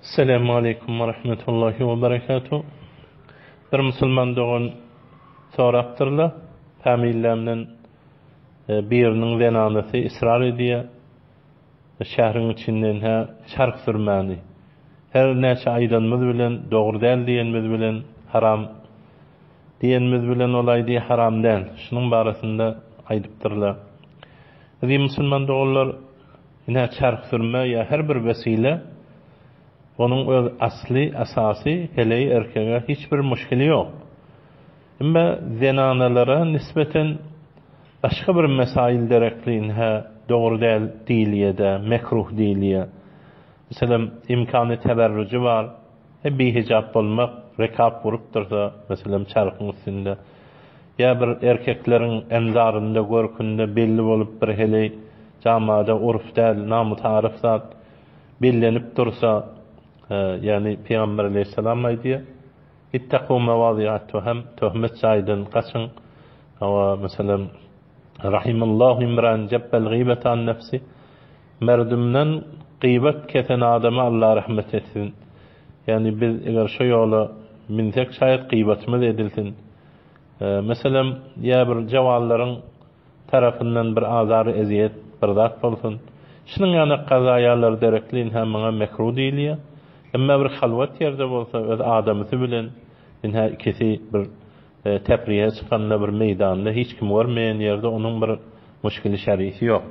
Esselamu aleýkum we rahmetullahi we berekatuh. Bir musulman dogan sorapdyrlar, familiýamdan e, biriniň zenanasy ysrar edýär. Şähriň içinden hä çarh sürmäni. Her näçe aýdanymyz bilen dogry däl diýenimiz bilen haram diýenimiz bilen ol aýdýar haram däl. Şunuň barasynda aýdypdyrlar. Eziz musulman doganlar, Ine, çarh sürme ýa her bir wesile, onuň öz asly, esasy, heleý erkege hiç bir muşkili ýok. Emma zenanalara nisbeten başga bir mesail derekli ine dogry däl diýilýä-de, mekruh diýilýä. Meselem, imkany teberrüji bar. He bihijap bolmak, rekap gurup dursa, meselem, çarhyň üstünde, ýa bir erkekleriň enzarynda, görkünde belli bolup bir heleý jamada urf däl, namutaryf zat bellenip dursa, ýagny Pygamber aleýhissalam aýdýar, Ittaku mewazi'at tohem, töhmet jaýdan gaçyň, hawa, meselem, Rahimallahu imran jebbel gybete an nefsi, Merdimden gybat kesen adama Allah rahmet etsin. Ýagny biz eger şo ýola minsek şaýat gybatymyz edilsin. Meselem ýa bir jawanlaryň tarapyndan bir azar ezýet bir zat bolsun. Şunuň ýaly kazaýalar derekli ynha muňa mekruh diýilýär. Emma bir halwat ýerde bolsa öz adamysy bilen ynha ikisi bir teprihe çykanda bir meýdanda hiç kim görmeýän ýerde onuň bir muşkili şerisi ýok.